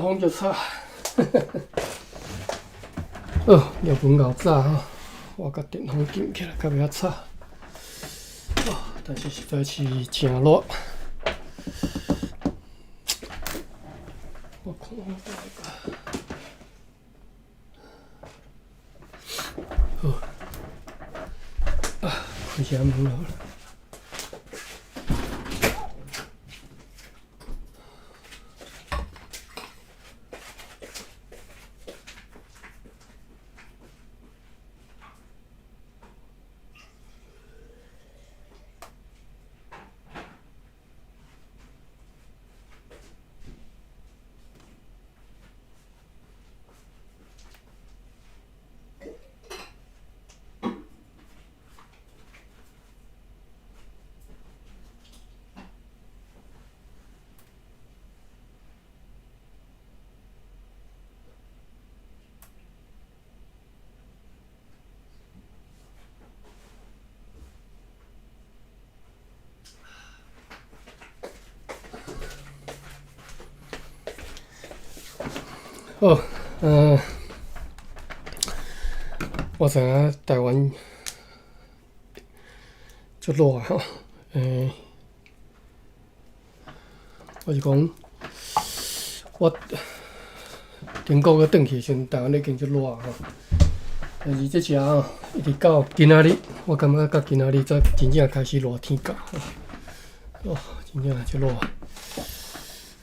風足吵。好，尿盆夠早吼，我共電風禁起來，較袂遐吵。哦，但是實在是誠熱。我看我好，啊，開遮門好了。好，我知影台灣足熱吼，我是講，我頂個月轉去的時陣，台灣已經足熱吼，但是這次吼，一直到今仔日，我感覺到今仔日才真正開始熱天到，哦，真正足熱。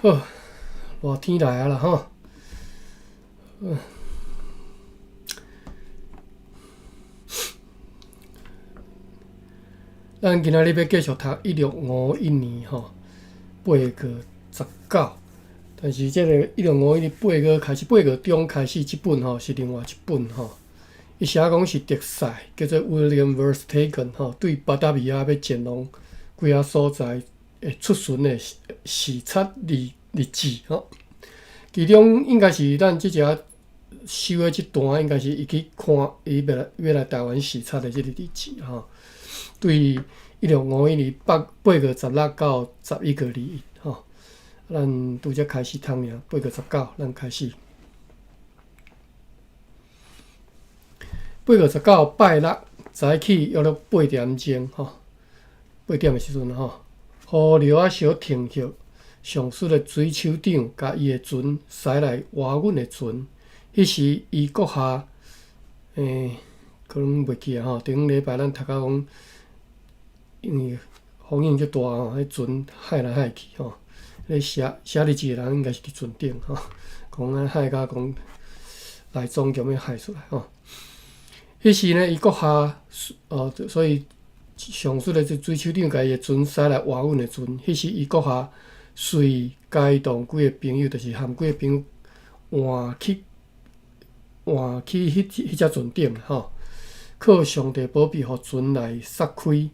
好，熱天來啊啦吼。咱今仔日欲繼續讀1651年吼，8月19，但是這个1651年8月開始，8月中開始，這本吼是另外一本吼。伊寫講是德賽，叫做 William Verstegen 吼，對巴達維亞欲前往幾仔所在會出巡的視察日日誌吼。其中應該是咱這隻收的這段，應該是伊去看，伊欲來欲來台灣視察的這个日誌吼。對1651年8月16到11月21吼，咱拄則開始讀爾，八月十九，咱開始。八月十九拜六早起約略八點鐘吼，八點的時陣吼，河流仔小停歇。上述的水手長共伊的船駛來倚阮的船，彼時伊閣下，可能袂記啊吼。頂禮拜咱讀到講，因為風湧足大吼，彼船海來海去吼。咧寫寫日誌的人應該是佇船頂吼，講啊海甲講內臟強欲海出來吼。彼時呢，伊閣下哦，所以上述的這水手長共伊的船駛來倚阮的船，彼時伊閣下。隨偕同幾个朋友，就是含幾个朋友換去換去彼彼隻船頂吼，靠上帝保庇，予船來撒開。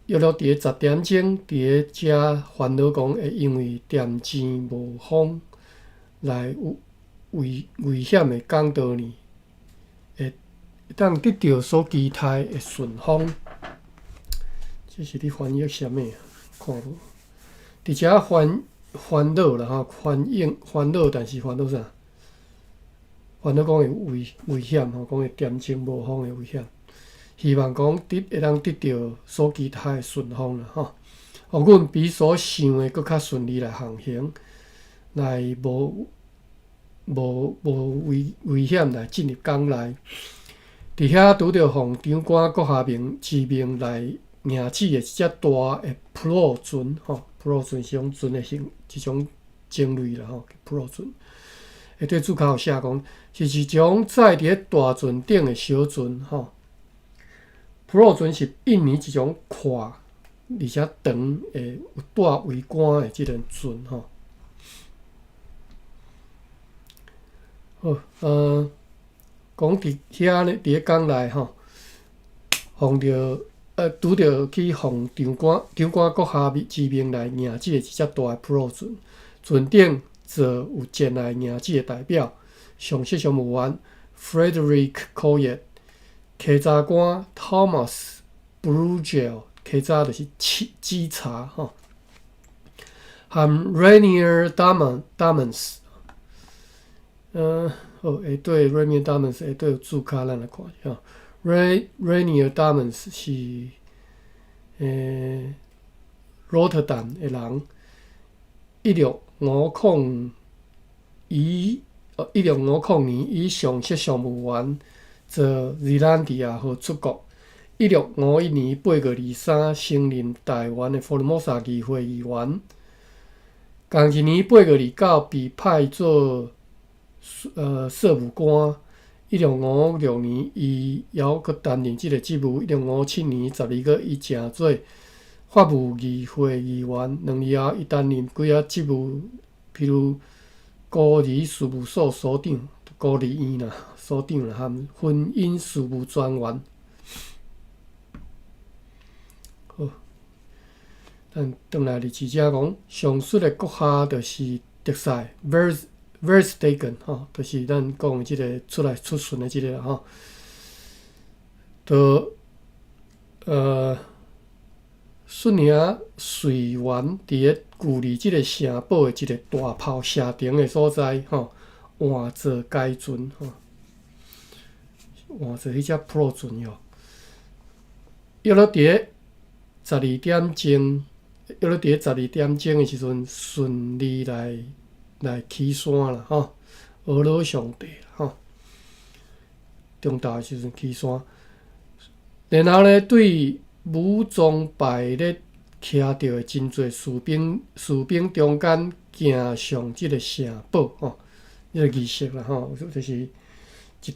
約略佇咧10點鐘，佇咧遮煩惱講會因為恬靜無風來有危危險的港道呢，會當得著所期待的順風。這是咧翻譯啥物啊？看無。佇遮煩煩惱啦吼，煩應煩惱，但是煩惱啥？煩惱講會危危險吼，講會恬靜無風的危險。希望講得會當得著所期待的順風啦吼，予阮比所想的閣較順利來航行，來無無無危危險來進入港內。佇遐拄著奉長官閣下命之命來迎接的一隻大的普魯船吼。普魯船是種船的形，一種種類啦吼。普魯船，會對註腳有寫講，是一種載佇咧大船頂的小船吼。普魯船是印尼一種闊而且長的有帶桅杆的這個船吼。好，講佇遐呢，佇咧港內吼，奉著。拄著去奉長官長官閣下之命來迎接的一隻大的普魯船，船頂坐有前來迎接的代表，上席上務員 Frederick Coyet，稽查官 Thomas Brugel，稽查就是稽查吼，和 Rainier Damans。好，下底 Renier Dammers 下底有注卡，咱來看一下。Renier Dammers 是鹿特丹的人，1650年以上席上务員做 Zeelandia 號出國。1651年8月23，升任臺灣的福爾摩沙議會議員。仝一年8月29，被派做舍務官。1656年，伊猶閣擔任這个職務。1657年12月，伊成做法務議會議員。2年後，伊擔任幾仔職務，譬如孤兒事務所所長、孤兒院啦所長啦，含婚姻事務專員。好，咱轉來日誌遮講，上述的閣下就是德賽 Verstegen 吼，就是咱講的這个出來出巡的這个吼，就率領隨員佇咧距離這个城堡的一个大炮射程的所在吼，換做該船吼，換做彼隻破船喲。約落佇咧十二點鐘，約落佇咧十二點鐘的時陣，順利來起山啦吼，阿羅上帝吼，中晝的時陣起山，然後咧對武裝排列徛著的真濟士兵中間行上這个城堡吼，這个儀式啦吼，就是一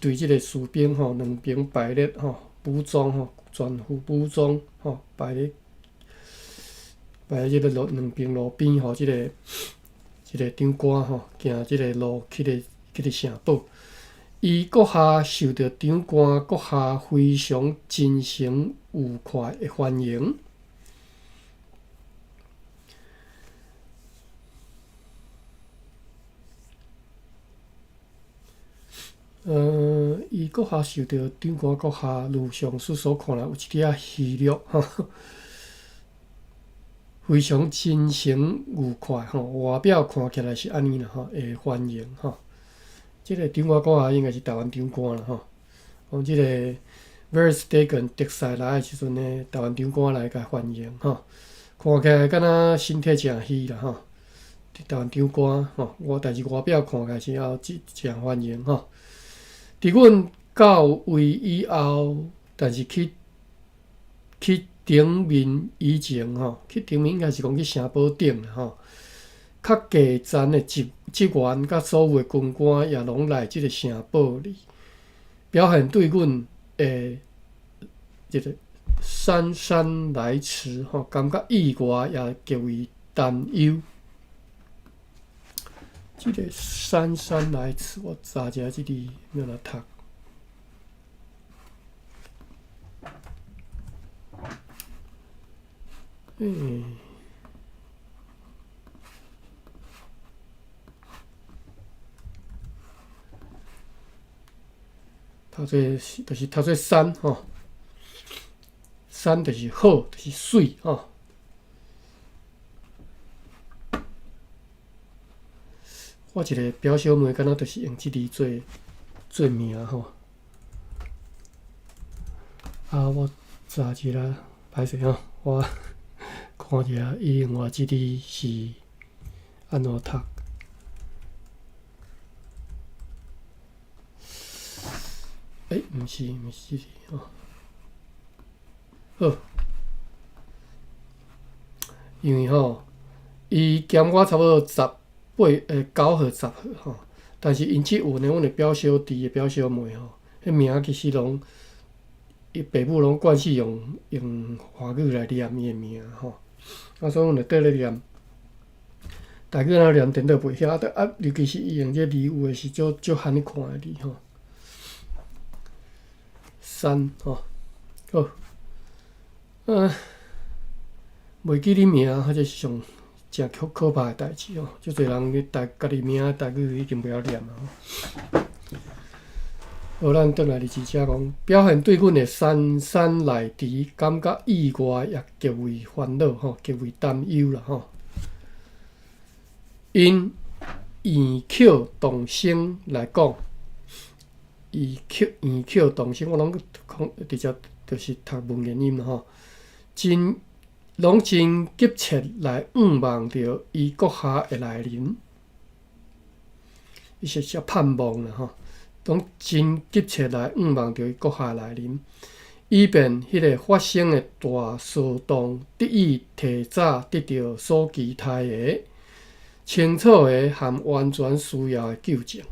隊這个士兵吼，兩邊排列吼，武裝吼，全副武裝吼，排咧這个路兩邊路邊吼，這个長官吼，行這个路去个城堡。伊閣下受著長官閣下非常真誠愉快的歡迎。伊閣下受著長官閣下如上述所看來有一點仔虛弱吼，非常真誠愉快吼，外表看起來是按呢啦吼，會歡迎吼。這个長官閣下應該是臺灣長官啦吼。講這个 Verstegen 德賽來的時陣呢，臺灣長官來共歡迎吼，看起來敢若身體誠虛啦吼。臺灣長官吼，我但是外表看起來是猶真誠歡迎吼。佇阮到位以後，但是去頂面以前吼，去頂面應該是講去城堡頂啦吼。較低層的職員佮所有的軍官也攏來這个城堡裡，表現對阮的這个姍姍來遲吼，感覺意外也極為擔憂。這个姍姍來遲，我查一下這字欲按怎讀。讀做就是讀做姍吼，姍就是好，就是媠吼。我一个表小妹，敢若就是用這字做名吼。啊，我查一下，歹勢吼，我看一下，伊用我這字是按怎讀？毋是，毋是這字吼。好，因為吼，伊減我差不多十八9號10號吼，但是𪜶這有呢，阮的表小弟的表小妹吼，彼名其實攏伊爸母攏慣勢用華語來念伊的名吼，啊，所以阮就綴咧念，台語若念顛倒袂曉，啊，尤其是伊用這字有的是足足罕咧看的字吼。三吼，好，袂記你名，彼這是上誠可怕的代誌吼，足濟人咧台家己名台語已經袂曉念啊。好，咱轉來日誌遮講，表現對阮的姍姍來遲，感覺意外也極為煩惱吼，極為擔憂啦吼。𪜶 異口同聲來講，異口同聲，我攏講直接就是讀文言音吼，真攏真急切來向望著伊閣下的來臨，伊是寫盼望啦吼，攏真急切來向望著伊閣下來臨，以便彼个發生的大騷動得以提早得著所期待的清楚的和完全需要的糾正。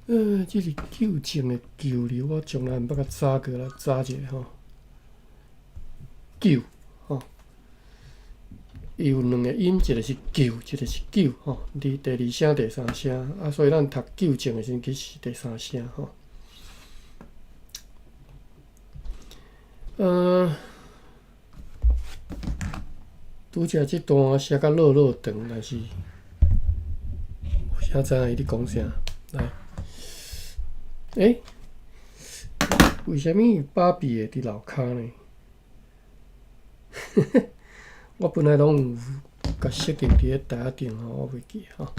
這是糾正的糾字，我從來毋捌共查過來查一下吼。糾吼，伊有兩个音，一个是糾，一个是糾吼。佇第二聲、第三聲，啊，所以咱讀糾正的時陣，其實是第三聲吼。拄才這段寫甲落落長，但是有啥知影伊咧講啥？來，欸，為啥物芭比會佇樓跤呢？我本來攏有共設定佇咧台仔頂吼，我袂記吼。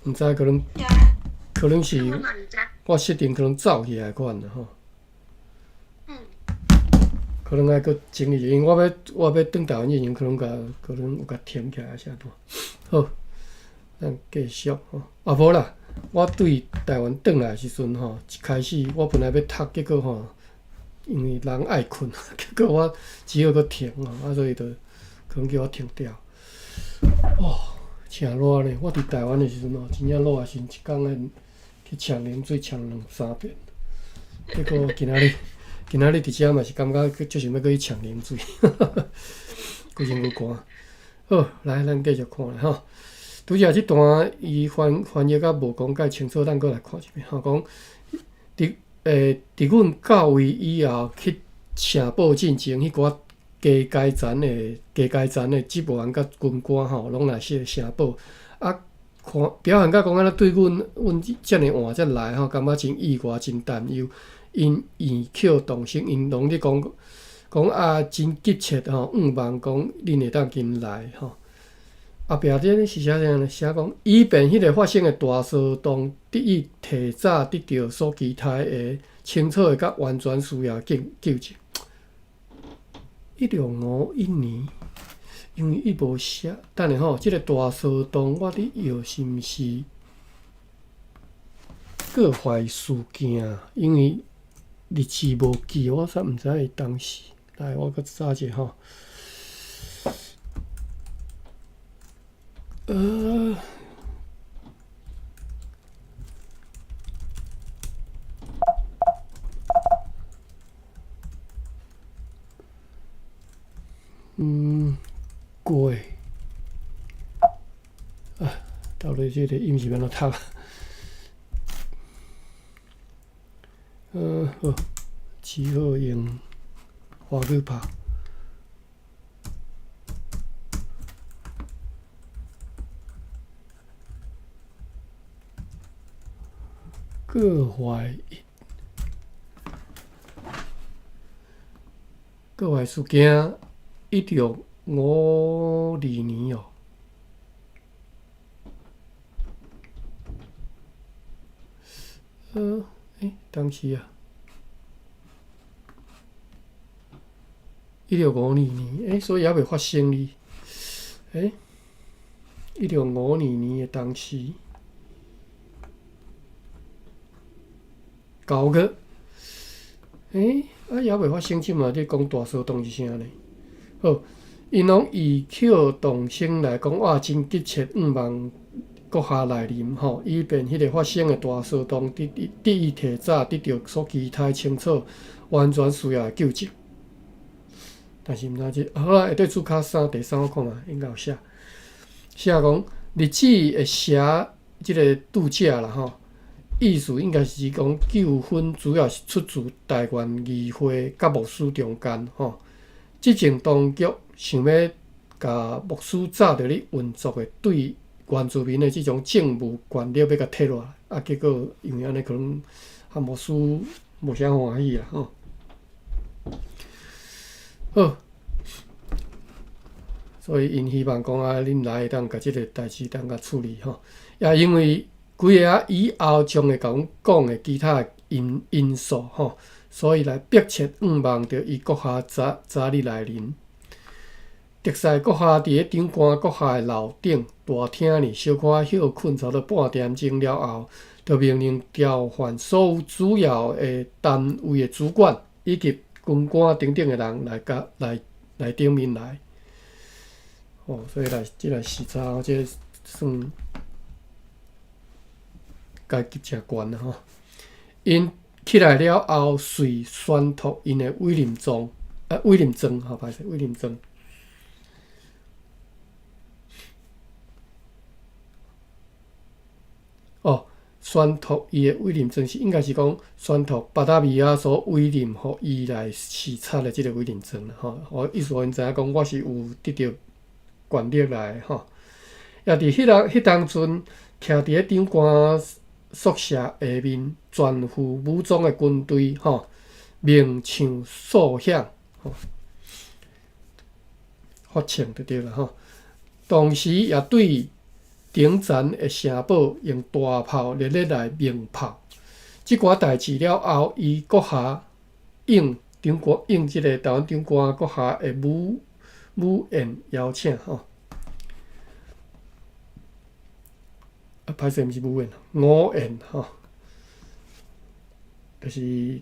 毋知可能可能是我設定可能走起來款啦吼。可能愛閣整理，因為我欲轉台灣以前，可能共可能有共停起來啥拄。好，咱繼續吼。啊無啦，我對台灣轉來的時陣吼，一開始我本來欲讀，結果吼，因為人愛睏，結果我只好閣停吼，啊所以就可能叫我停掉。哦，誠熱呢！我佇台灣的時陣吼，真正熱的時陣，一工愛去搶冷水搶兩三遍。結果今仔日佇遮嘛是感覺足想欲閣去搶冷水，規身軀汗。好，來咱繼續看啦吼。拄才這段伊翻譯甲無講介清楚，咱閣來看一遍吼。講佇阮到位以後去城堡進前，彼寡低階層的低階層的職員佮軍官吼，攏來設城堡。啊，看表現甲講按呢對阮遮爾晚才來吼，感覺真意外，真擔憂。𪜶異口同聲，𪜶攏咧講講啊，真急切吼，向望講恁會當緊來吼。後壁這是寫啥呢？寫講以便彼个發生的大騷動得以提早得著所期待的清楚的佮完全需要的糾正。1651年，因為伊無寫，等下吼，這个大騷動我咧臆是毋是閣壞事件？因為日子無記，我煞毋知伊當時。來，我閣查一下吼。過啊，到底這个音是欲按怎讀？好，只好用華語拍。閣壞事件，1652年哦。欸，當時啊，1652年，欸，所以猶未發生哩。欸，1652年的當時，9月，欸，啊，猶未發生，這嘛咧講大騷動是啥呢？好，𪜶攏異口同聲來講，哇，真急切向望閣下來臨吼，以便彼个發生的大騷動得以提早得著所期待清楚、完全需要的糾正。但是毋知這好啦，下底注跤三第三我看覓，應該有寫，寫講日子會寫這个拄則啦吼，意思應該是講糾紛主要是出自台灣議會佮牧師中間吼。執政當局想欲共牧師早佇咧運作的對原住民的這種政務權力欲共提落來，啊，結果因為按呢可能和牧師無啥歡喜啦吼。好，所以𪜶希望講啊，恁來會當共這个代誌當共處理吼。也因為幾个仔以後將會共阮講的其他因素吼，所以來迫切向望著伊閣下早早日來臨。特賽閣下佇咧長官閣下的樓頂大廳裡小可歇睏差不多半點鐘了後，就命令調換所有主要的單位的主管以及軍官等等的人來共來來頂面來。哦，所以來這來視察，這個算階級誠懸啦吼。𪜶起來了後，遂宣讀𪜶的委任狀，啊，委任狀吼，歹勢，委任狀。哦，宣讀伊的委任狀是應該是講宣讀巴達維亞所委任予伊來視察的這个委任狀啦吼。我意思予𪜶知影講，我是有得著權力來的吼。也佇彼個彼當陣，徛佇咧長官宿舍下面，全副武裝的軍隊吼，鳴唱哨響吼，發槍就對啦吼。同時也對頂層的城堡用大炮熱烈來鳴炮。這寡代誌了後，伊閣下應長官應這个台灣長官閣下的午午宴邀請吼。啊，歹勢，毋是午宴，午宴吼，就是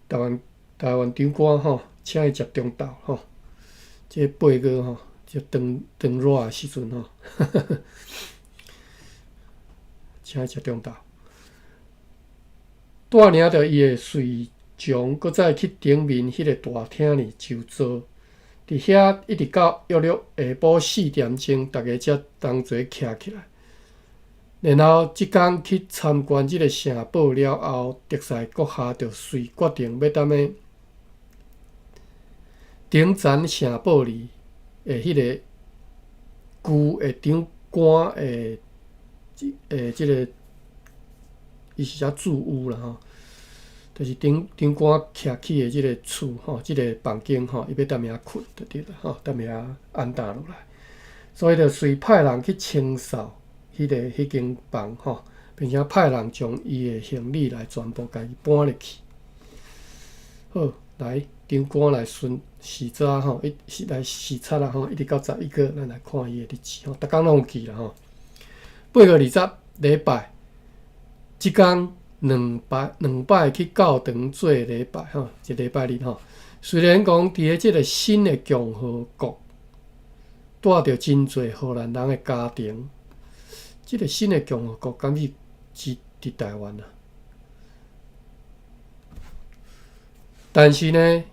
台灣長官吼，請伊食中晝吼，這8月吼，這當當熱的時陣吼，請伊食中晝。帶領著伊的隨從，閣再去頂面彼个大廳裡就坐。佇遐一直到約略下晡4點鐘，逐家才同齊徛起來。然後，這工去參觀這个城堡了後，特賽閣下就遂決定欲踮咧頂層城堡裡的彼个舊的長官的這個，伊是寫住屋啦吼，就是長長官徛起的這个厝吼，這个房間吼，伊欲踮遐睏就對啦吼，踮遐安搭落來，所以就遂派人去清掃。彼个彼間房吼，並且派人將伊的行李來全部共伊搬入去。好，來長官來巡視察吼，一是來視察啦吼，一直到11月，咱來看伊的日誌吼，逐工攏有記啦吼。8月20禮拜，這工兩擺兩擺去教堂做禮拜吼，一禮拜日吼。雖然講佇咧這个新的共和國，帶著真濟荷蘭人的家庭。這个新的共和國敢是佇台灣啊？但是呢，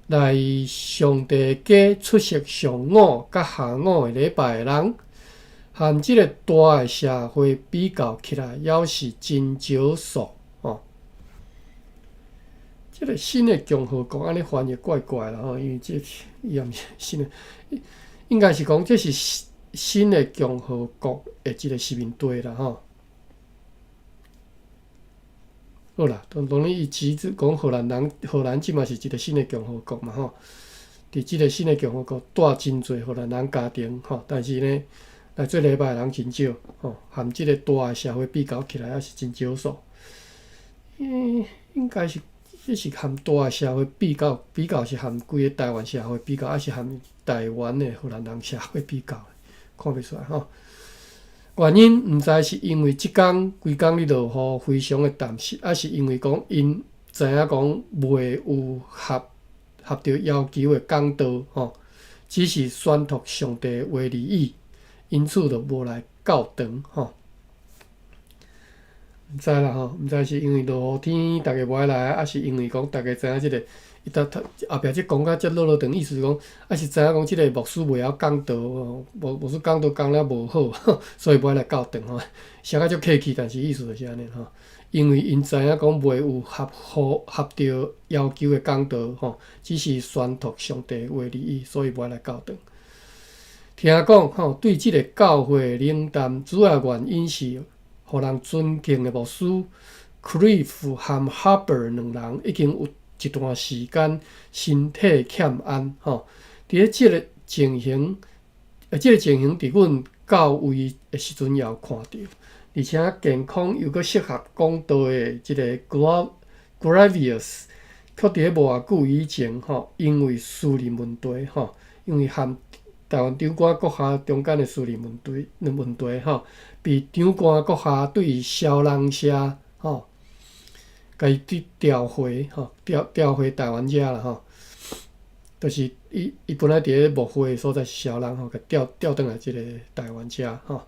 來上帝家出席上午佮下午的禮拜的人，和這个大的社會比較起來，猶是真少數吼。這个新的共和國按呢翻譯怪怪啦吼，因為這伊也毋是新的，應該是講這是新的共和國的一個殖民地啦吼。好啦，當當然伊只是講荷蘭人，荷蘭這嘛是一個新的共和國嘛吼。佇這個新的共和國帶真濟荷蘭人家庭吼，但是呢，來做禮拜的人真少吼，和這個大的社會比較起來，猶是真少數。嗯，應該是這是和大的社會比較，比較是和規個台灣社會比較，抑是和台灣的荷蘭人社會比較？看袂出來吼。原因毋知是因為這工規工咧落雨，非常的澹濕，抑是因為講𪜶知影講袂有合合著要求的講道吼，只是宣讀上帝話而已，因此就無來教堂吼。毋知啦吼，毋知是因為落雨天，逐家無愛來，抑是因為講逐家知影這个，伊頭頭後壁這講甲遮落落長，意思是講，抑是知影講這个牧師袂曉講道，牧師講道講了無好，所以無愛來教堂吼。寫甲足客氣，但是意思就是按呢吼。因為𪜶知影講袂有合乎合著要求的講道吼，只是宣讀上帝話而已，所以無愛來教堂。聽講吼，對這个教會冷淡，主要原因是，予人尊敬的牧師 Cliff 和 Harper 兩人已經有一段時間身體欠安吼。佇咧這个情形，這個情形佇阮到位的時陣也有看著，而且健康又閣適合講道的這個 Gravius，卻佇咧無偌久以前吼，因為私人問題吼，因為和臺灣長官閣下中間的私人問題吼，被長官閣下對蕭人社吼，共伊調回吼，調回臺灣遮啦吼，就是伊本來佇咧牧會的所在是蕭人吼，共調轉來這个臺灣遮吼。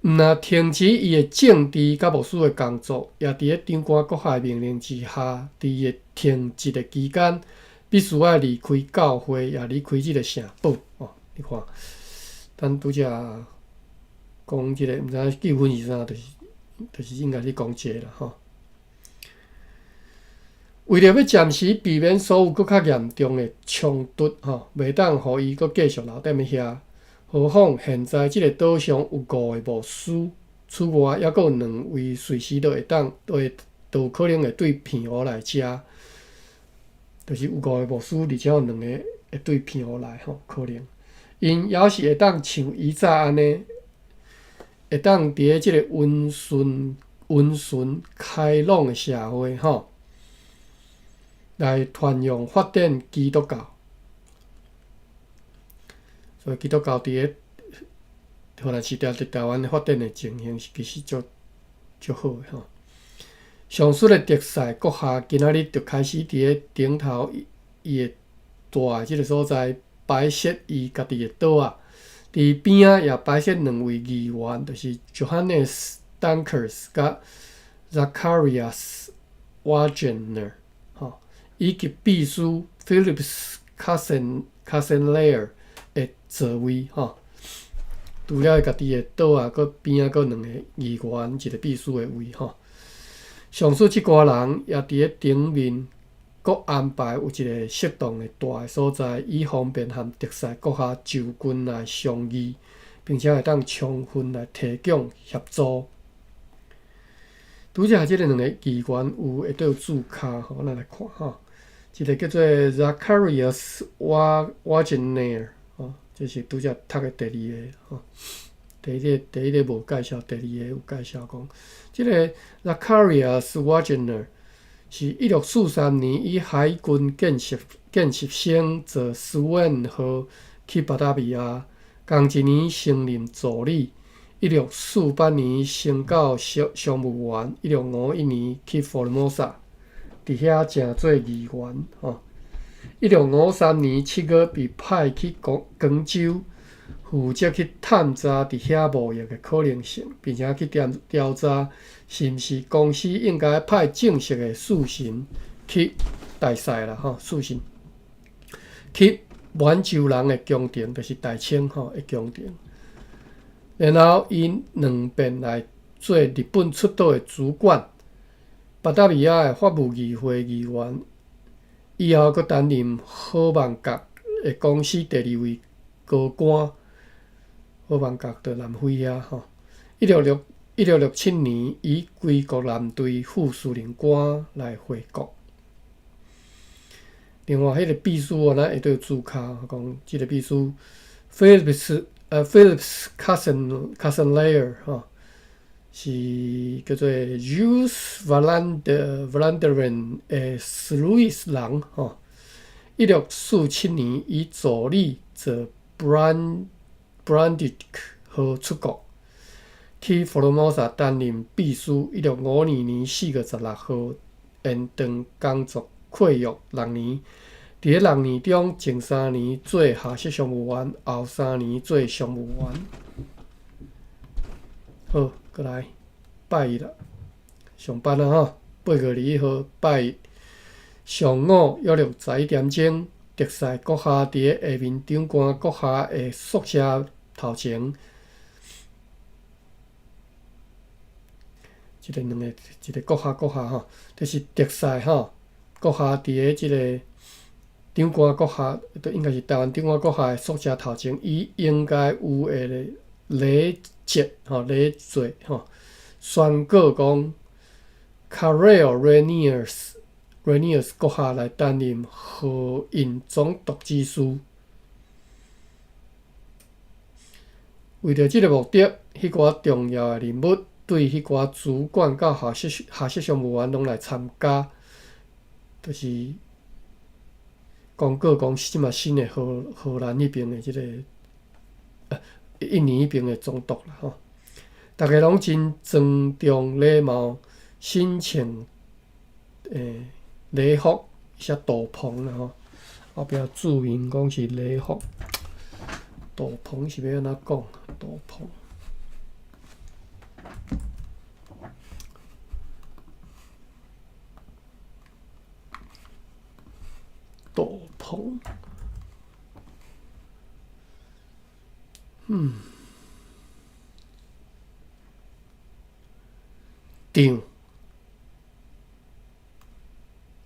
毋若停止伊的政治佮牧師的工作，也佇咧長官閣下的命令之下，佇伊的停職的期間，必須愛離開教會，也離開這个城堡哦。你看，咱拄才講這个，毋知影糾紛是啥，就是應該是講這个啦吼。為著欲暫時避免所有閣較嚴重的衝突吼，袂當予伊閣繼續留踮咧遐。何況現在這个島上有五个牧師，此外猶閣有兩位隨時都會當都會都有可能會對澎湖來遮，就是有五个牧師，而且有兩個會對澎湖來吼，可能。𪜶猶是會當像以早按呢，會當佇咧這个溫順開朗的社會吼，來傳揚發展基督教。所以基督教佇咧荷蘭時代佇臺灣發展的情形是其實足好的吼。上述的德賽閣下今仔日就開始佇咧頂頭伊的蹛的這个所在擺設伊家己的桌仔，佇邊仔也擺設兩位議員，就是 Johannes Dankers 佮 Zacharias Wagener 吼，以及秘書 Philips Kassenlaer 的座位吼。除了伊家己的桌仔，閣邊仔閣兩個議員，一個秘書的位吼。上述這寡人也佇咧頂面閣安排有一個適當的大的所在，以方便和特賽閣下就近來商議，並且會當充分來提供協助。拄才這个兩個議員有會當註跤吼，咱來看吼，一個叫做 Zacharias Wagener 吼，這是拄才讀的第二个吼。第一个無介紹，第二個有介紹講，這个 Zacharias Wagener 是1643年以海軍見習生坐斯萬號去巴達維亞，仝一年升任助理。1648年升到商務員。1651年去福爾摩沙，佇遐成做議員吼。1653年7月被派去廣州，負責去探查佇遐貿易的可能性，並且去調查是毋是公司應該派正式的使臣去大使啦吼，使臣去滿洲人的宮廷，就是大清吼的宮廷。然後𪜶兩遍來做日本出島的主管，巴達維亞的法務議會議員，以後閣擔任好望角的公司第二位高官。好望角佇南非遐吼。1667年，以歸國艦隊副司令官來回國。另外，彼个秘書哦，咱會當註跤講，這个秘書 Philips Kassenlaer 吼，是叫做 Zeeuws Vlaanderen 的斯瑞斯人吼。1647年，以助理坐 Brandijk 號出國，去福爾摩沙擔任秘書。1652年4月16號，延長工作契約六年。佇咧六年中，前3年做下屬商務員，後3年做商務員。好，閣來拜一啦，上班啦吼，8月21號拜一上午約略11點鐘，特賽閣下佇咧下面長官閣下的宿舍頭前，這个兩個，一个閣下吼，就是特賽吼，閣下佇咧這个長官閣下，都應該是臺灣長官閣下的宿舍頭前，伊應該有的禮節吼，禮節吼，宣告講，Karel Reyniers 閣下來擔任荷印總督之事。為著這个目的，彼寡重要的人物對彼寡主管佮下屬商務員攏來參加，就是公告講這馬新的荷蘭彼邊的這个，印尼彼邊的總督啦吼。逐家攏真莊重禮貌，身穿禮服，寫斗篷啦吼。後壁注明講是禮服，斗篷是欲按怎講？斗篷。斗篷。帳，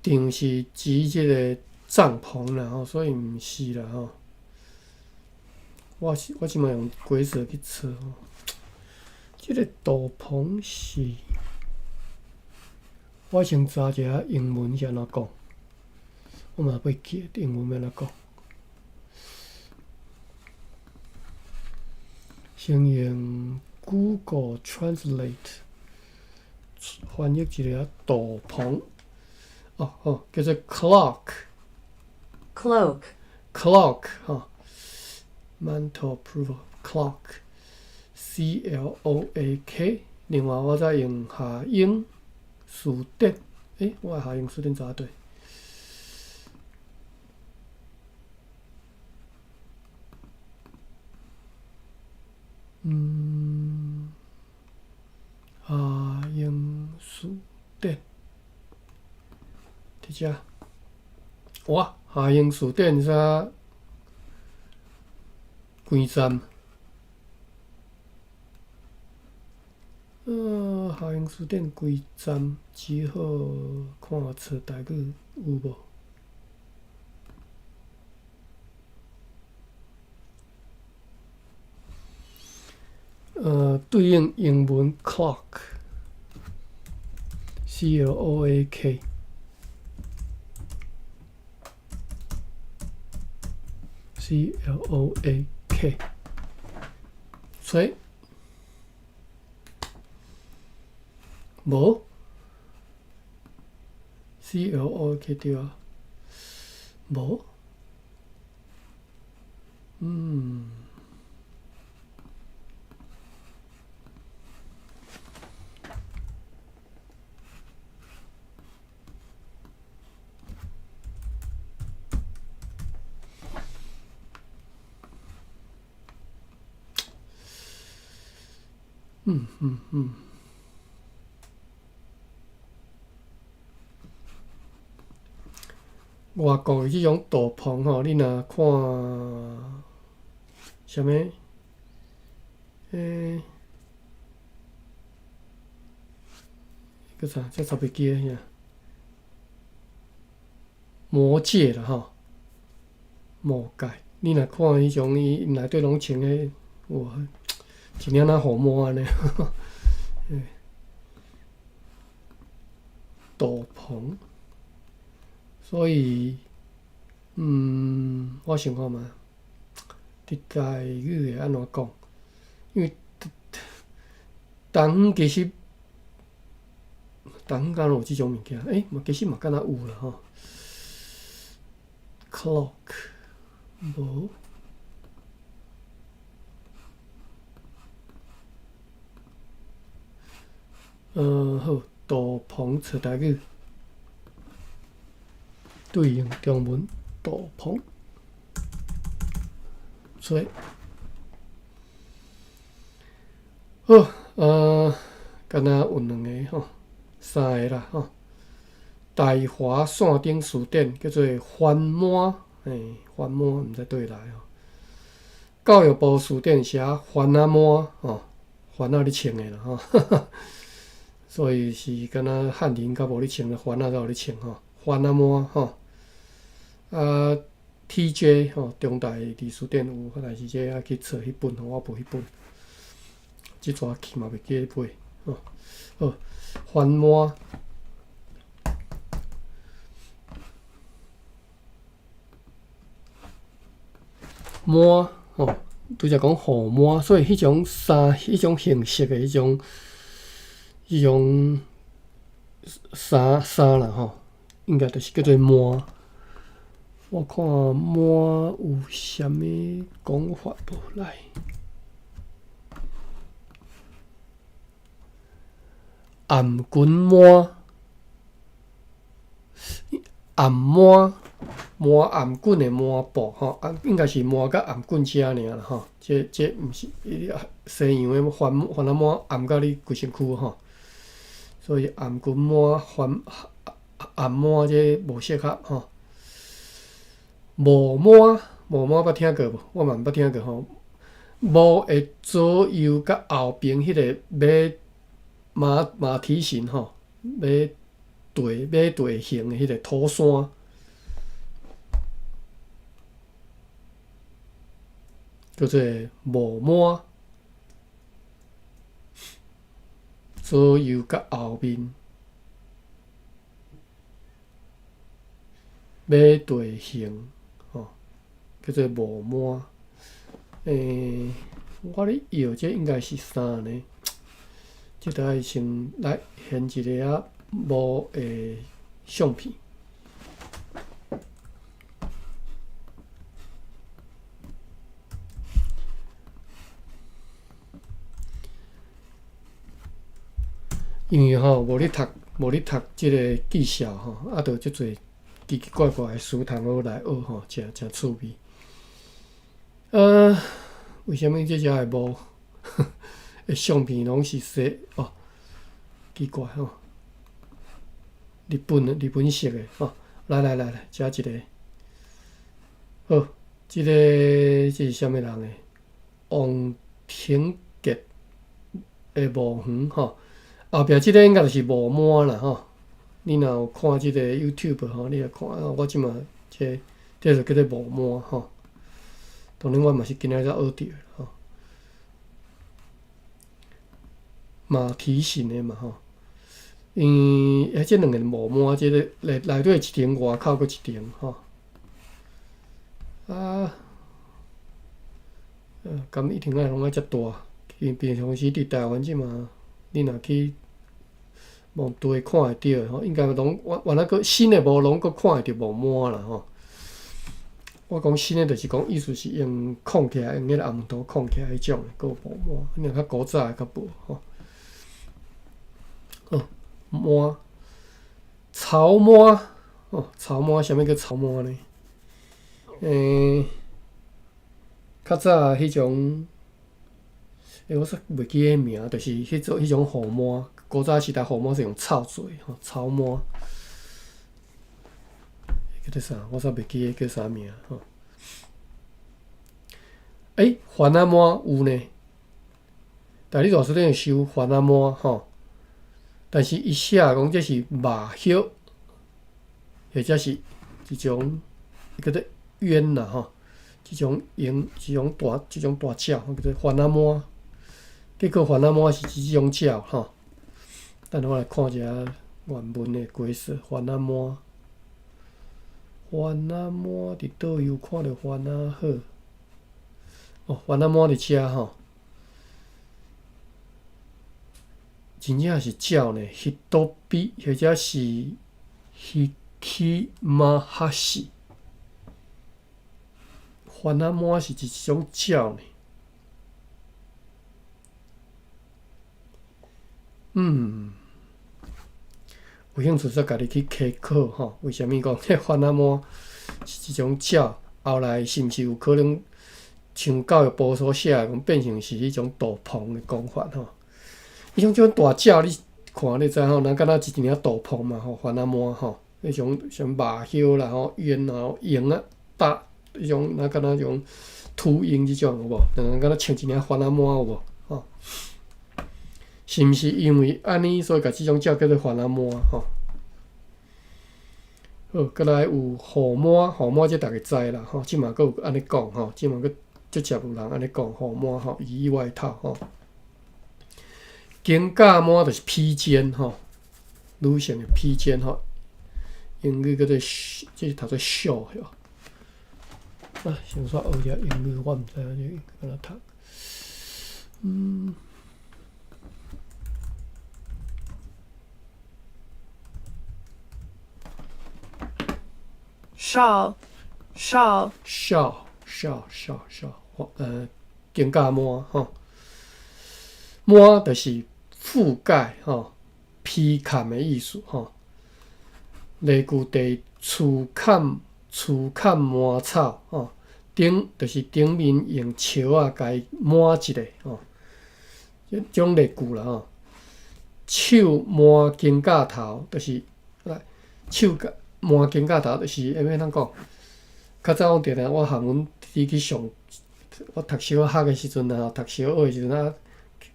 帳是指這个帳篷啦吼，所以毋是啦吼。我這擺用規則去查吼，這个斗篷是，我先查一下英文是按怎講，我嘛袂記得英文欲按怎講。先用 Google Translate 翻譯一下斗篷，哦哦，叫做 cloak。 Cloak。 Cloak 吼，mantle approval cloak，C L O A K。另外，我再用夏英詞典，我的夏英詞典查佗？夏英詞典，佇遮。哇，夏英詞典啥幾站？夏英詞典規站，只好看冊台語有無？對應英文 cloak，C L O A K，C L O A K，揣無？C L O A K 對啊，無？外國的這種斗篷吼，你若看啥物？叫啥？這特別記得啥？魔戒啦吼，魔戒。你若看彼種伊內底攏穿的，哇！一領若雨帽按呢，斗篷，所以，我想看覓，佇台語會按怎講？因為東方其實，東方敢若有這種物件？嘛其實嘛敢若有啦吼。Cloak，無。好，斗篷揣台語，對應中文斗篷，揣。好，敢若有兩个吼，三个啦吼。大華線頂詞典叫做番幔，番幔毋知佗來吼。教育部詞典寫番仔幔吼，番仔咧穿的啦吼。所以是敢若漢人較無咧穿，番仔才有咧穿吼，番仔幔吼。啊，T.J. 吼，中大歷史典有，但是這愛去揣彼本吼，我無彼本。這逝去嘛袂記得買吼。好，番幔。幔吼，拄才講雨幔，所以彼種衫、彼種形式的彼種衫啦吼，應該就是叫做幔。我看幔有啥物講法無來？頷頸幔，頷幔，幔頷頸的幔布吼，啊，應該是幔佮頷頸遮爾啦吼。這毋是西洋的番番仔幔頷甲你規身軀吼，所以頷頸幔、番頷幔這無適合吼。帽幔，帽幔捌聽過無？我嘛毋捌聽過吼。帽的左右佮後邊彼個馬馬蹄形吼，馬蹄形的彼個土山，叫做帽幔。左右佮後面馬蹄形吼，叫做帽幔。我咧搖這應該是啥呢？這著愛先來現一个仔帽的相片。因為吼無咧讀這个技校吼，啊，著足濟奇奇怪怪的詞通好來學吼，誠誠趣味。為啥物這遮的帽的相片攏是西哦？奇怪吼，日本式的吼，來來來來，遮一个，好，這是啥物人的？王廷杰的墓園吼，後壁這个應該就是墓幔啦吼。你若有看這個 YouTube 吼，你來看，我這馬這就叫做墓幔吼。當然我嘛是今仔才學著吼。馬蹄形的嘛吼，因為這兩個墓幔，這个內底一層，外口閣一層吼。啊，敢一定愛攏愛遮大？平常時佇台灣這馬，你若去墓地看會著的吼，應該攏原來閣新的墓攏閣看會著墓幔啦吼。我講新的，就是講意思是用囥起來，用彼個紅土囥起來彼種的，閣有墓幔。你若較古早的較無吼。哦，幔，草幔，哦，草幔，啥物叫草幔呢？較早彼種，我煞袂記彼名，就是彼種雨幔。古早時代雨幔是用草做的吼，草幔。叫做啥？我煞袂記得叫啥名吼。番仔幔有呢，但你大書頂搜番仔幔吼，但是伊寫講這是馬葉，或者是一種叫做鳶啦吼，這種鷹，這種大鳥，叫做番仔幔。結果番仔幔是這種鳥吼。等下我來看一下原文的解釋，番仔幔，番仔幔佇佗位有看著番仔好？哦，番仔幔佇遮吼，真正是鳥呢，ヒトビ或者是ヒキマハシ。番仔幔是一種鳥呢。有興趣煞家己去查考吼。為啥物講這番仔幔是一種鳥？後來是毋是有可能像教育部所寫的，講變成是彼種杜鵬的講法吼？彼種種大鳥，你看你知吼，若敢若一領杜鵬嘛吼，番仔幔吼，彼種像馬葉啦吼、鳶啦、鷹仔、大彼種，若敢若種禿鷹這種有無？兩个敢若穿一領番仔幔有無？吼，是毋是因為按呢，所以共這種鳥叫做番仔幔吼？好，閣來有雨幔，雨幔這逐家知啦吼，這馬閣有按呢講吼，這馬閣足濟有人按呢講雨幔吼，雨衣外套吼。肩胛幔就是披肩吼，女性的披肩吼，英語叫做這是讀做 shawl 吼。啊，先煞學遮英語，我毋知影這按怎讀。 Shawl, shawl, shawl shawl shawl shawl，肩胛幔吼，幔就是覆蓋吼，披冚的意思吼。例句第厝崁厝崁幔草吼，頂就是頂面用石仔共伊抹一下吼，這種例句啦吼。手抹肩胛頭，就是來手共抹肩胛頭，就是按怎講？較早我定定我含阮弟去上，我讀小學的時陣啊，讀小學的時陣啊，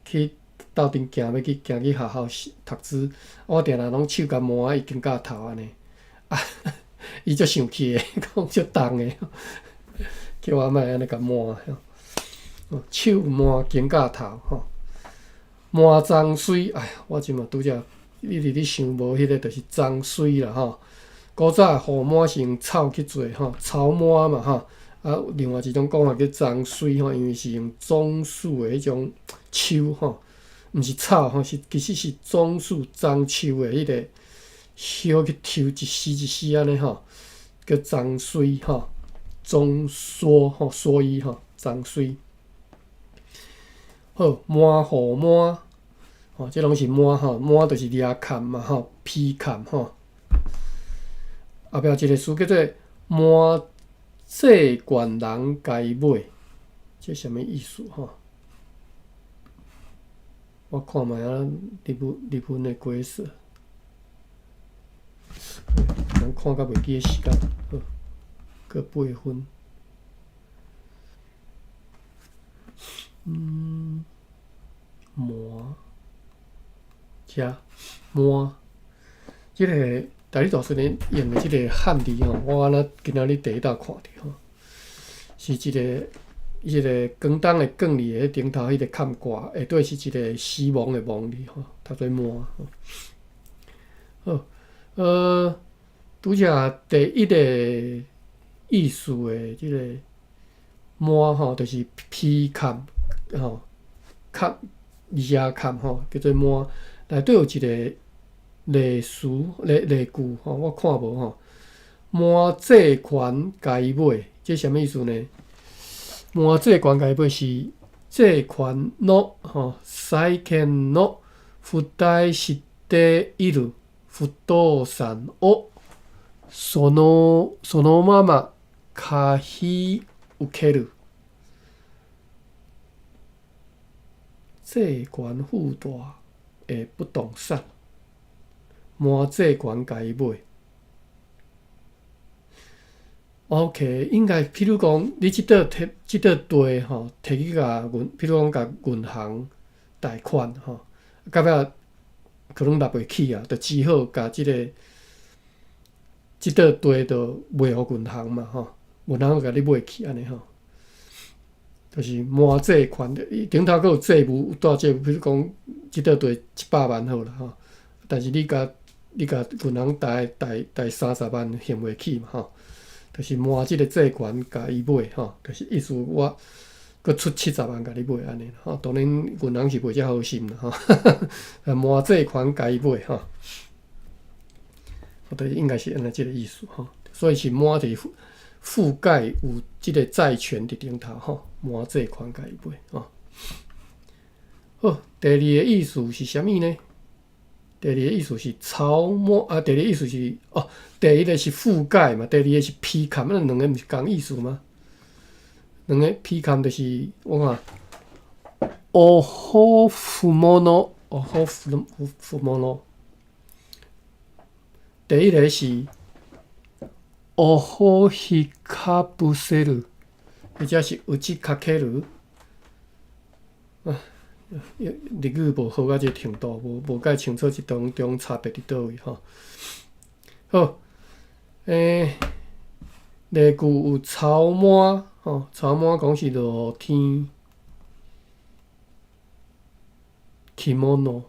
去鬥陣行欲去行去學校讀書，我定定攏手共抹佇伊肩胛頭按呢，啊，伊足生氣的，講足重的，叫我莫按呢共抹。手抹肩胛頭吼，抹髒水，哎呀，我這嘛拄才一直咧想無彼个，就是髒水啦吼。古早的雨幔是用草去做吼，草幔嘛吼。啊，另外一種講法叫棕櫚吼，因為是用棕樹的彼種樹吼，毋是草吼，是其實是棕樹棕樹的彼個葉去抽一絲一絲按呢吼，叫棕櫚吼，棕蓑吼，蓑衣吼，棕櫚。好，抹雨幔，吼，這攏是幔吼，幔就是掠崁嘛吼，披崁吼。後壁一個詞叫做滿債權人共伊買，這啥物意思吼？我看覓仔日文日文的解釋，人看甲袂記得時間，好，閣8分。滿，遮滿，這个台語大辭典用的這个漢字吼，我敢若今仔日第一道看著吼，是一个彼个廣東的廣字的頂頭彼个崁掛，下底是一个死亡的亡字吼，讀做滿吼。好，拄才第一个意思的這个幔吼，就是披崁吼，崁掠崁吼，叫做幔。內底有一個例詞例例句吼，我看無吼。滿債權共伊買，這啥物意思呢？滿債權共伊買是債權の吼，債権の付帯している不動産をそのまま買い受ける。債權附帶的不動產，滿債權共伊買。OK，應該譬如講，你這倒提這倒地吼，提去共銀，譬如講共銀行貸款吼，到尾可能納袂起啊，就只好共這个這倒地就賣予銀行嘛吼，銀行就共你買去按呢吼，就是滿債權的，伊頂頭閣有債務，有帶債務，譬如講這倒地100萬好啦吼，但是你共銀行貸貸貸30萬還袂起嘛吼。就是滿這个債權共伊買吼，就是意思我閣出70萬共你買按呢吼。當然銀行是袂遮好心啦吼，滿債權共伊買吼，我對應該是按呢這个意思吼。所以是滿就是覆覆蓋有這个債權佇頂頭吼，滿債權共伊買吼。好，第二個意思是啥物呢？第二個意思是草帽啊，第二個意思是哦，第一個是覆蓋嘛，第二個是披崁，那兩個毋是仝意思嗎？兩個披崁就是我看，哦好覆物，哦好覆覆物。第一個是哦好彼卡布塞魯，或者是打ち掛ける。啊，日語無好到這個程度，無無介清楚這當中差別佇佗位吼。好，例句有草滿吼，草滿講是落雨天，着物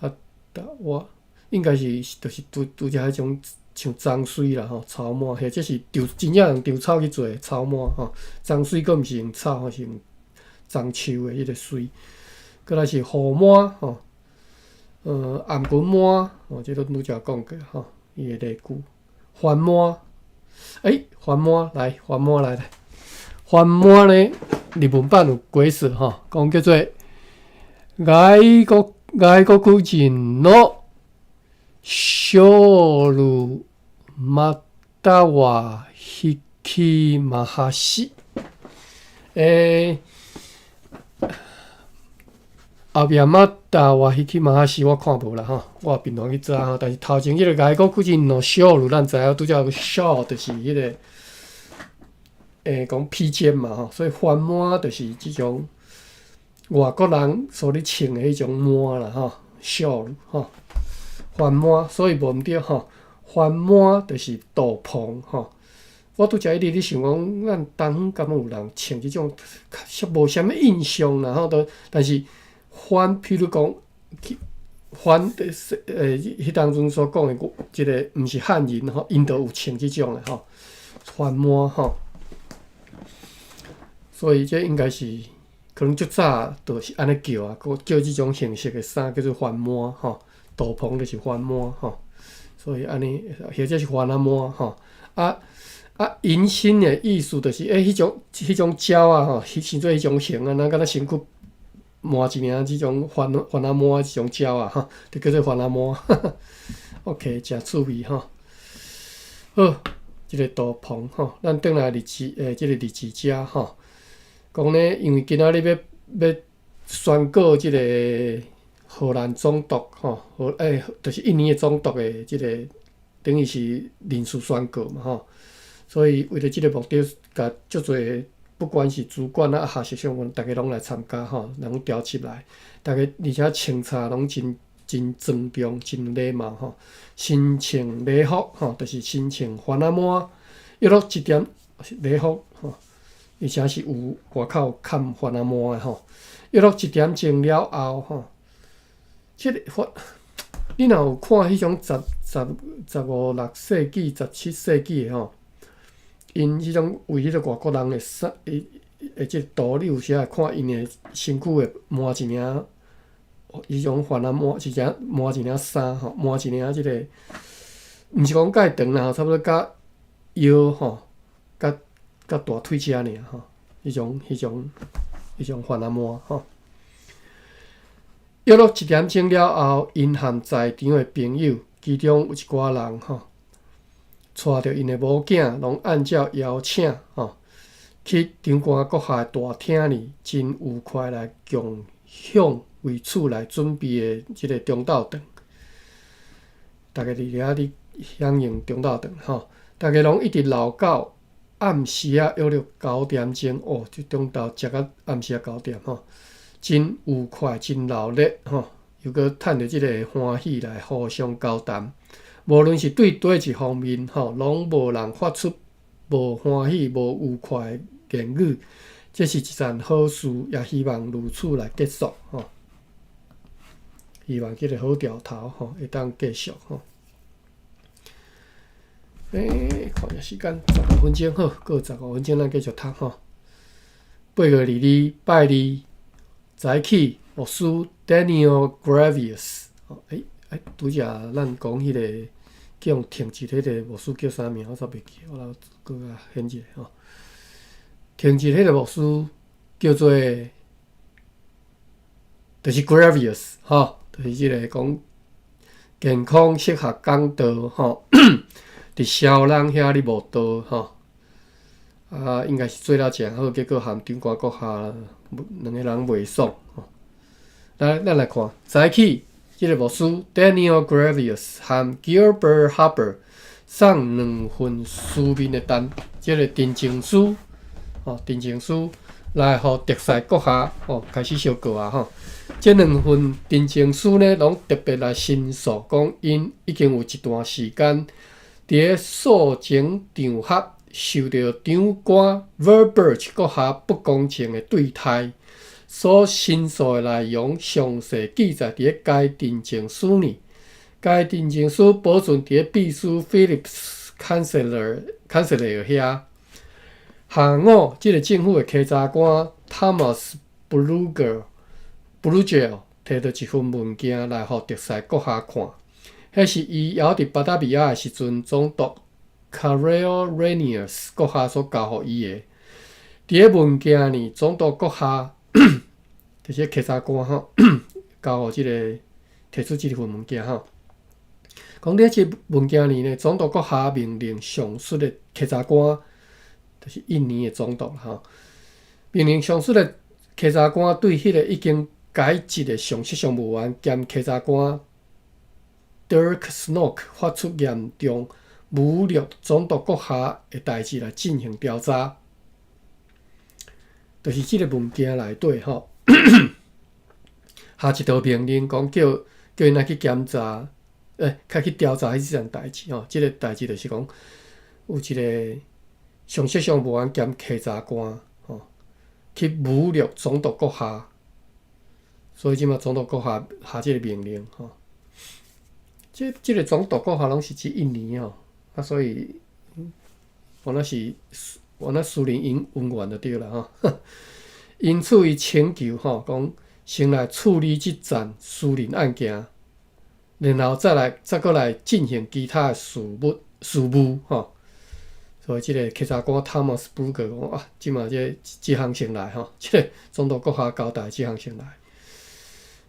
啊，我應該是就是拄拄才彼種像棕穗啦吼，草帽，或者是稻真正用稻草去做的草帽吼。棕穗閣毋是用草吼，是用棕樹的彼個穗。閣來是雨帽吼，頷頸帽吼，這攏拄才講過吼，伊的例句。番帽，欸，番帽來，番帽來來，番帽呢，日文版有解釋吼，講叫做外國外國人のショールまたは引きまはし。欸，後壁または引きまはし我看無啦吼，我平常去查吼，但是頭前彼個外國人のショール，咱知影拄才有 shawl 就是彼個，欸，講披肩嘛吼，所以番帽就是這種外國人所咧穿的彼種帽啦吼，shawl 吼，番帽，所以無毋對吼，番帽就是斗篷吼。我拄才一直咧想講，咱東方敢有人穿這種，較無啥物印象啦吼，都但是番，譬如講，番就是彼當陣所講的，這个毋是漢人吼，𪜶都有穿這種的吼，番帽吼。所以這應該是可能足早就是按呢叫啊，叫這種形式的衫叫做番帽吼，斗篷就是番帽吼，所以按呢或者是番仔帽吼，啊啊，隱身的意思就是欸，彼種鳥仔吼，生做彼種形啊，若敢若身軀抹一領這種番番仔帽這種鳥仔吼，就叫做番仔帽。OK，誠趣味吼。好，這个斗篷吼，咱轉來日誌欸，這个日誌遮吼，講呢，因為今仔日欲宣告這个荷蘭總督吼，荷欸，就是印尼的總督的這个，等於是人事宣告嘛吼，所以為著這个目的，共足濟不管是主管啊、下屬上阮逐家攏來參加吼，人調集來，逐家而且穿插攏真真莊重、真禮貌吼，身穿禮服吼，就是身穿番仔帽，約落一點禮服吼，而且是有外口有崁番仔帽的吼，約落一點鐘了後吼，這个番，你若有看彼種十十十五六世紀、17世紀的吼，𪜶彼種為彼个外國人的衫，伊的這个圖，你有時會看𪜶的身軀會抹一領彼種番仔帽，是只抹一領衫吼，抹一領這个，毋是講蓋長啦，差不多甲腰吼，甲甲大腿遮爾吼，彼種番仔帽吼。約落一點鐘了後，𪜶和在場的朋友，其中有一寡人吼，帶著𪜶的某囝，攏按照邀請吼，去長官閣下的大廳裡，真愉快來共享為此來準備的這个中晝頓。逐家佇遐咧享用中晝頓吼，逐家攏一直留到暗時仔約略9點鐘哦，這中晝食到暗時仔九點吼，真愉快，真熱鬧吼，又閣趁著這个歡喜來互相交談。無論是對佗一方面吼，攏無人發出無歡喜、無愉快的言語。這是一件好事，也希望如此來結束吼。希望這个好兆頭吼會當繼續吼。欸，看下時間，十五分鐘好，閣有十五分鐘，咱繼續讀吼。8月22，拜二，早起，牧師 Daniel Gravius。欸欸，拄才咱講彼个叫予停職彼个牧師叫啥名？我煞袂記，我來閣共顯一下吼。停職彼个牧師叫做，就是 Gravius 吼，就是這个講健康適合講道吼，佇痟人遐咧慕道吼，啊，應該是做了誠好，結果和長官閣下兩个人袂爽吼。來，咱來看，早起，這个牧師 Daniel Gravius 和 Gilbert Hubbard 送兩份書面的單，這个陳情書，吼，陳情書來予特賽閣下吼開始相告啊吼。這兩份陳情書呢，攏特別來申訴，講𪜶已經有一段時間佇咧訴訟場合受著長官 Verburg 閣下不公正的對待，所申訴的內容詳細記載佇咧該陳情書裡。該認證書保存佇咧秘書 Philips Kanseler 遐。下午，這个政府的稽查官 Thomas Brugel 提著一份文件來予特賽閣下看，彼是伊猶佇巴達維亞的時陣，總督 Karel Reyniers 閣下所交予伊的。佇咧文件呢，總督閣下就是稽查官吼，交予這个提出這份文件吼。講佇這文件裡呢，總督閣下命令上述的稽查官，就是印尼的總督吼，命令上述的稽查官對彼个已經解職的上席商務員兼稽查官 Dirk Snoek 發出嚴重侮辱總督閣下的代誌來進行調查，就是這个文件內底吼，下一道命令講叫𪜶來去檢查，較去調查彼項代誌吼。這个代誌就是講有一个上席商務員兼稽查官吼，去侮辱總督閣下，所以這馬總督閣下下這个命令吼。這个總督閣下攏是指印尼吼，啊，所以原來私人恩怨就對啦吼。因此，伊請求吼，講先來處理這件私人案件，然後再來再閣來進行其他的事務吼。所以，這个稽查官 Thomas Brugel 講啊，這馬這項先來吼，這个總督閣下交代這項先來，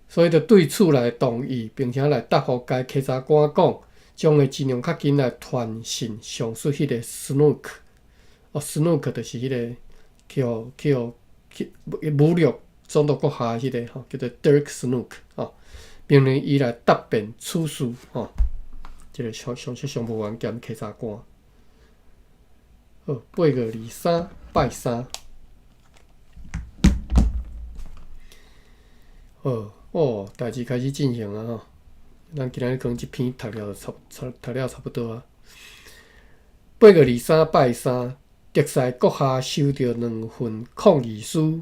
所以就對此來同意，並且來答覆該稽查官講，將會盡量較緊來傳訊上述彼个 Snoek，哦，Snoek 就是彼个去侮辱總督閣下彼个吼，叫做 Dirk Snoek 吼，命令伊來答辯此事吼，這个上席商務員兼稽查官。好，8月23，拜三。好，哦，代誌開始進行啊吼。咱今仔日可能這篇讀了差不多啊。8月23，拜三，特賽閣下收著兩份抗議書，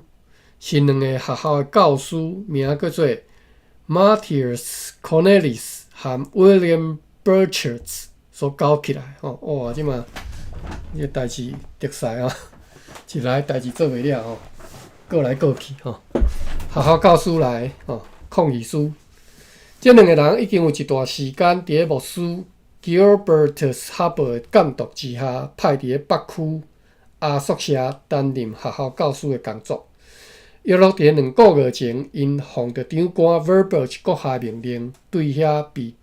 是兩个學校的教師，名叫做 Matthias Cornelis 和 William Burchert 所交起來吼。哇，這馬這个代誌特賽啊，一來代誌做袂了吼，過來過去吼。學校教師來吼抗議書，這兩个人已經有一段時間佇咧牧師 Gilbertus Haber 的監督之下，派佇咧北區阿宿舍擔任學校教師的工作。約莫佇咧2個月前，𪜶奉著長官 Verburg 閣下命令，對遐被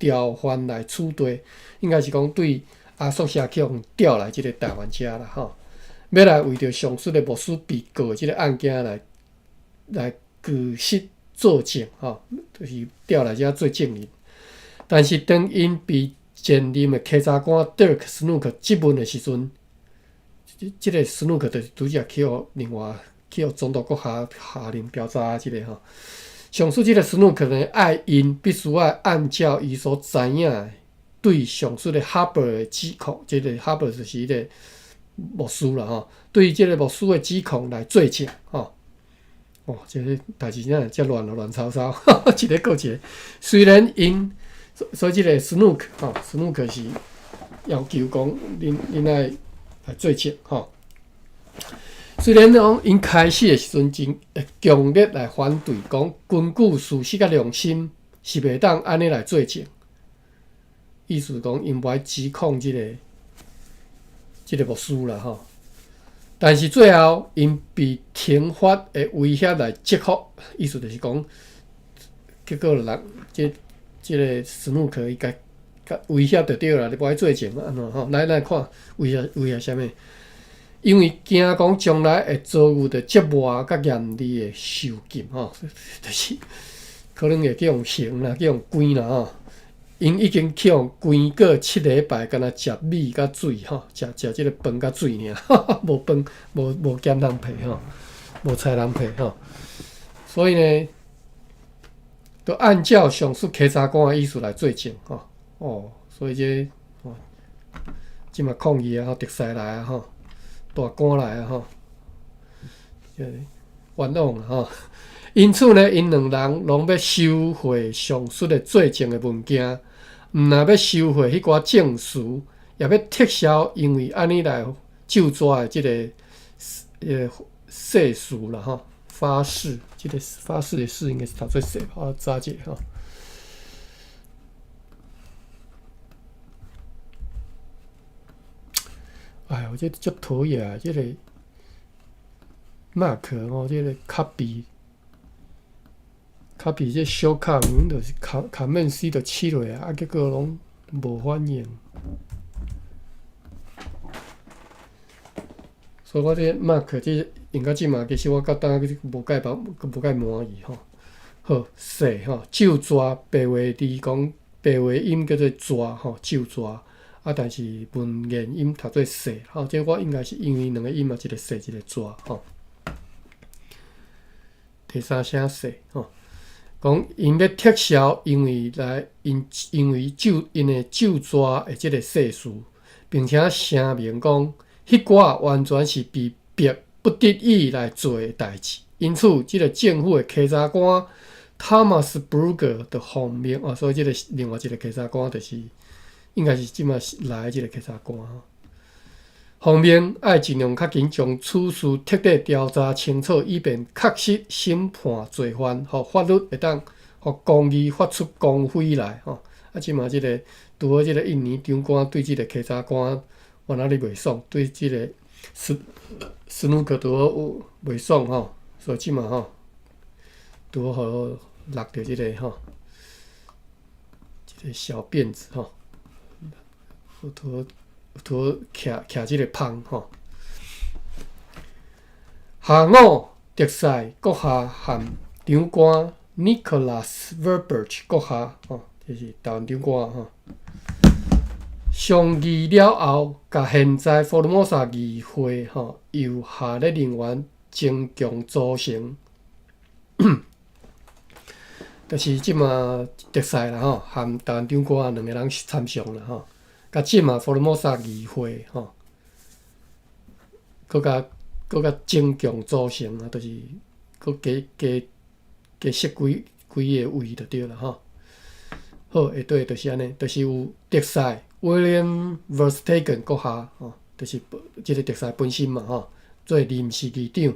調換來此地，應該是講對阿宿舍去予調來這个台灣遮啦吼，欲來為著上述的牧師被告的這个案件來據實作證吼，就是調來遮做證人。但是當𪜶被前任的稽查官 Dirk Snoek 質問的時陣，這个 Snoek 就是拄才去予另外去予總督閣下下令調查這个吼。上述這个 Snoek 呢，愛𪜶必須愛按照伊所知影的對上述的 Haber 的指控，這个 Haber 就是彼个牧師啦吼，對這个牧師的指控來作證吼。哦，這个代誌真遮亂咯，亂糟糟，一个閣一个。雖然𪜶，所以這个 Snoek 吼，Snoek 是要求講，恁愛來作證吼。雖然講𪜶開始的時陣真強烈來反對，講根據事實佮良心是袂當按呢來作證。意思講𪜶無愛指控這个牧師啦吼。但是最後，𪜶被懲罰的威脅來折服，意思就是講，結果人這个 Snoek 伊共威脅就對啦，你無愛作證按怎吼？來咱看威脅啥物？因為驚講將來會遭遇著折磨佮嚴厲的受禁吼，就是可能會去予刑啦，去予關啦吼。𪜶已經去予關過7禮拜，干焦食米佮水吼，食這个飯佮水爾，無飯無鹹通皮吼，無菜通皮吼。所以呢，就按照上述稽查官的意思來作證吼。哦，所以這哦，這馬抗議啊，特使來啊吼，大官來啊吼，冤枉啊吼。因此呢，𪜶兩人攏欲收回上述的罪證的文件，毋但欲收回彼寡證詞，也欲撤銷因為按呢來咒詛的這個誓詞啦吼，發誓，這個發誓的誓應該是讀做誓，我查一下吼。哎，我這足討厭這個 Mac 吼，這個 copy 這 shortcut 明明就是 Command C 就試落啊，結果攏無反應。所以我這 Mac 這用到這馬，其實我到今無蓋無蓋滿意吼。好，誓吼，咒詛白話字講白話音叫做詛吼，咒詛啊，但是文言音讀做誓吼，這我應該是因為兩個音嘛，一個誓，一個詛吼。第三聲誓吼，講𪜶欲撤銷，因為來𪜶因為咒𪜶的咒詛的這個誓詞，並且聲明講，彼寡完全是被逼不得已來做的代誌。因此，這個政府的稽查官 Thomas Brugger 就奉命哦，所以這個另外一個稽查官就是應該是這馬來的這個稽查官吼。奉命愛盡量較緊將此事徹底調查清楚，以便確實審判罪犯，予法律會當予公義發出光輝來吼。啊，這馬這個拄好這個印尼長官對這個稽查官原來咧袂爽，對這個斯努克拄好有袂爽吼，所以這馬吼拄好予落著這個吼，這個小辮子吼，拄好。拄好徛徛這個芳吼。下午，德賽閣下和長官 Nicholas Verburg 閣下吼，這是台灣長官吼。商議了後，共現在福爾摩沙議會吼由下列人員增強組成，就是這馬德賽啦吼，和台灣長官兩個人參詳啦吼。共這馬福爾摩沙議會吼，閣共閣共增強組成啊，就是閣加加加設幾幾個位就對啦吼。好，下底就是按呢，就是有德賽 William Verstegen 閣下吼，就是這個德賽本身嘛吼，做臨時議長。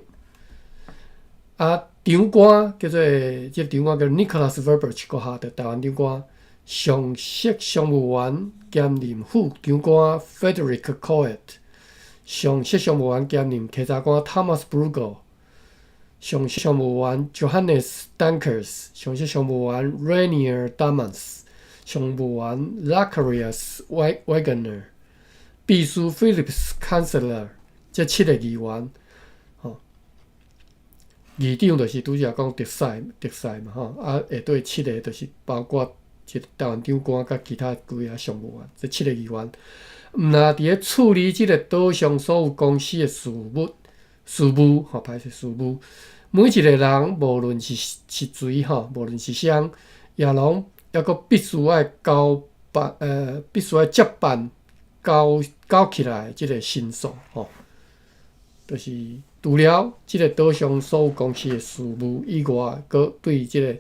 啊，長官叫做這個長官叫 Nicholas Verburg 閣下，就台灣長官。上席商務員兼任副長官 Frederick Coët，上席商務員兼任稽查官 Thomas Brugger，上席商務員 Johannes Dankers，上席商務員 Rainier Dammans，商務員 Zacharias Wegener，秘書 Philips Kanzler，這七個議員，吼，議長就是拄才講德賽德賽嘛，吼，啊下底七個就是包括。這個台灣長官佮其他幾个商務員，這七個議員，毋但佇咧處理這個島上所有公司的事務，事務吼，歹勢事務，每一個人無論是是誰吼，無論是啥，也攏猶閣必須愛交辦，必須愛接辦交交起來這個申訴吼，就是除了這個島上所有公司的事務以外，閣對這個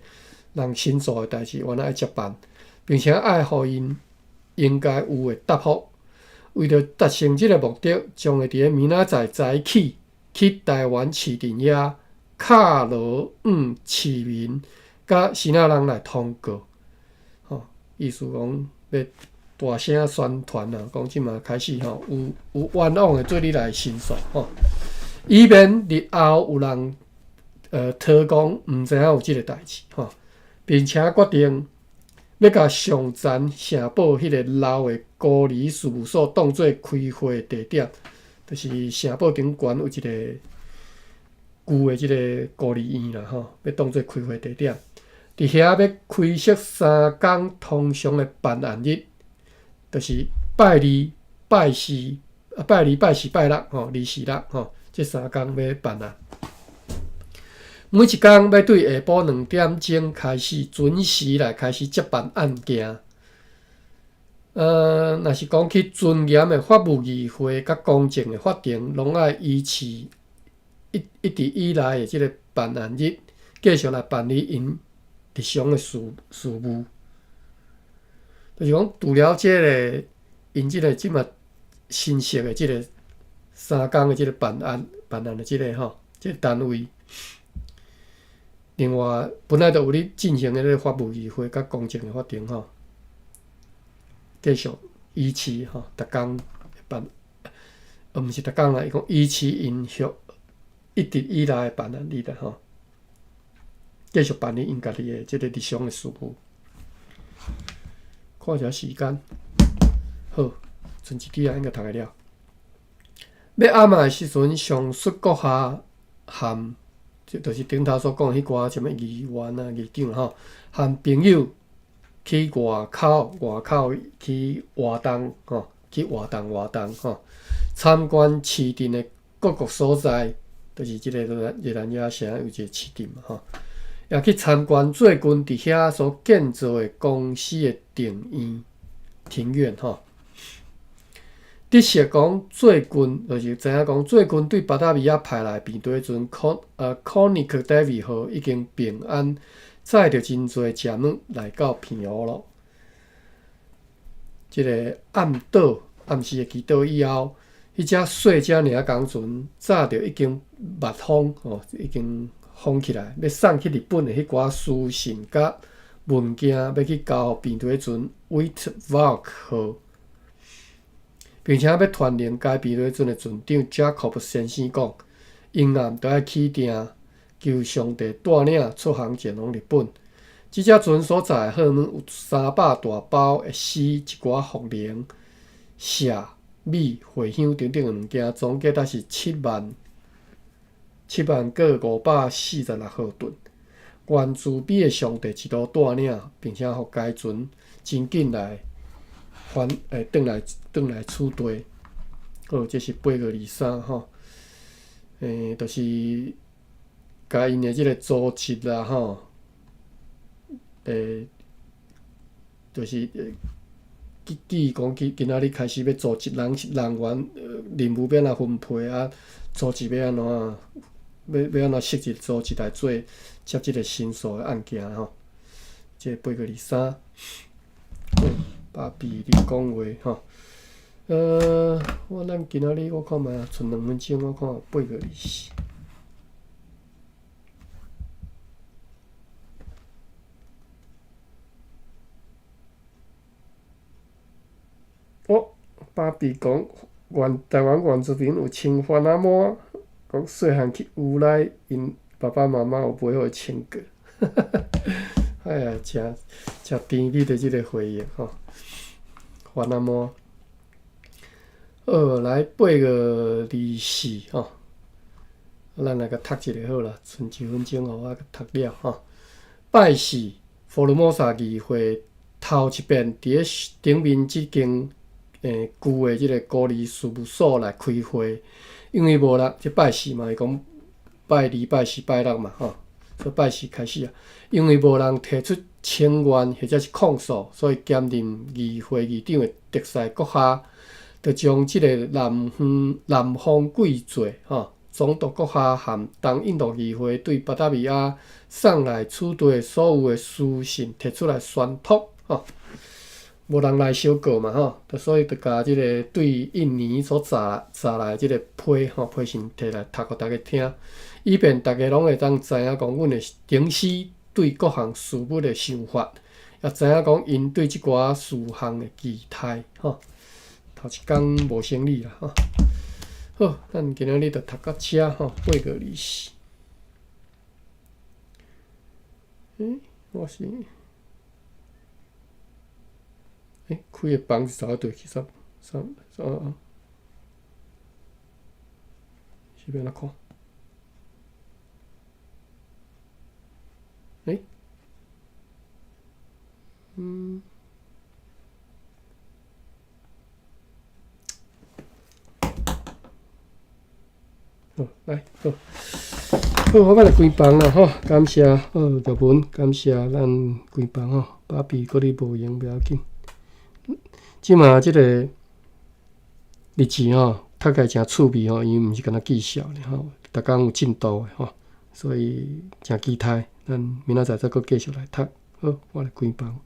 人申訴的代誌，原來愛接辦，並且愛予𪜶應該有的答覆。為著達成這個目的，將會佇咧明仔載早起去台灣市鎮遐敲鑼向市民佮支那人來通告。吼，意思講欲大聲宣傳啊，講這馬開始吼，有有冤枉的做你來申訴吼，以免日後有人推講毋知影有這個代誌吼。並且決定欲共上層城堡彼個老的孤兒事務所當做開會地點，就是城堡頂懸有一個舊的這個孤兒院啦吼，欲當做開會地點。佇遐欲開設三工通常的辦案日，就是拜二、拜四、拜二、拜四、拜六吼，二四六吼，這三工欲辦案。每一工欲對下晡2點鐘開始準時來開始接辦案件。若是講起尊嚴的法務議會佮公正的法庭，攏愛維持一一直以來的這個辦案日，繼續來辦理𪜶日常的事務。就是講，除了這个𪜶這个這馬新設的這个3工的這个辦案的這个吼，這个單位，另外本來就有咧進行的這个法務議會佮公正的法庭吼，繼續維持吼，逐工辦，毋是逐工啦，伊講維持𪜶向一直以來的辦案日啦吼，繼續辦理𪜶家己的這个日常的事務。看一下時間，好，剩一支仔應該讀會了。欲暗仔的時陣，上述閣下含，就是頂頭所講彼寡啥物議員啊、議長吼，含朋友去外口去活動吼，去活動吼，參觀市鎮的各個所在，就是這個熱蘭遮城有一個市鎮嘛吼。也去參觀最近佇遐所建造的公司的庭院庭院吼。得悉講最近，就是知影講最近對巴達維亞派來便隊船Koninklijke David 號已經平安載著真濟食物來到澎湖咯。這个暗禱暗時的祈禱以後，彼隻細隻爾工船早就已經密封吼，已經封起來，欲送去日本的彼寡書信佮文件，欲去交予便隊船 Witvalk 號，並且欲傳令該便隊船的船長 Jacob 先生講，永暗著愛起定，求上帝帶領出航前往日本。這隻船所載的貨物有300大包的絲、一寡茯苓、錫、米、茴香等等的物件，總價值是7萬閣546毫盾。願慈悲的上帝一路帶領，並且予該船真緊來返，轉來此地。好，這是8月23吼，就是共𪜶的這个組織啦吼，就是記記講今今仔日開始欲組織人人員任務欲按怎分配啊？組織欲按怎？欲按怎設一個組織來做接這个申訴的案件吼？這8月23，好，芭比你講話吼。我咱今仔日我看覓啊，賰2分鐘，我看8月24。哦，芭比講原台灣原住民有穿番仔毛，講細漢去烏來，𪜶爸爸媽媽有買予伊穿過。哎呀，誠誠甜蜜的這个回憶吼，番仔毛。好，來8月24吼，咱來共讀一下好啦，賰1分鐘，予我讀了吼。拜四，福爾摩沙議會頭一遍佇咧頂面這間舊的這个孤兒事務所來開會，因為無人，這拜四嘛，伊講拜二、拜四、拜六嘛，吼，所以拜四開始啊。因為無人提出請願或者是控訴，所以兼任議會議長的特賽閣下，就將這个南方貴族吼總督閣下和東印度議會對巴達維亞送來此地所有的書信提出來宣讀吼。無人來相告嘛吼，所以就共這个對印尼所查來這个批吼批信提來讀予逐家聽，以便逐家攏會當知影講阮的頂司對各項事務的想法，也知影講𪜶對這寡事項的期待吼。頭一工無生理啦吼。好，咱今仔日就讀到遮吼，8月24。我是。開的房是走對去三三三啊？是欲按怎看？好，來，好，好，我欲來關房啦吼，感謝好玉文，感謝咱關房吼，芭比閣咧無閒，袂要緊。這馬這个日誌吼，讀起來誠趣味吼，因為毋是干焦記數爾吼，逐工有進度的吼，所以誠期待，咱明仔載再閣繼續來讀。好，我來關房。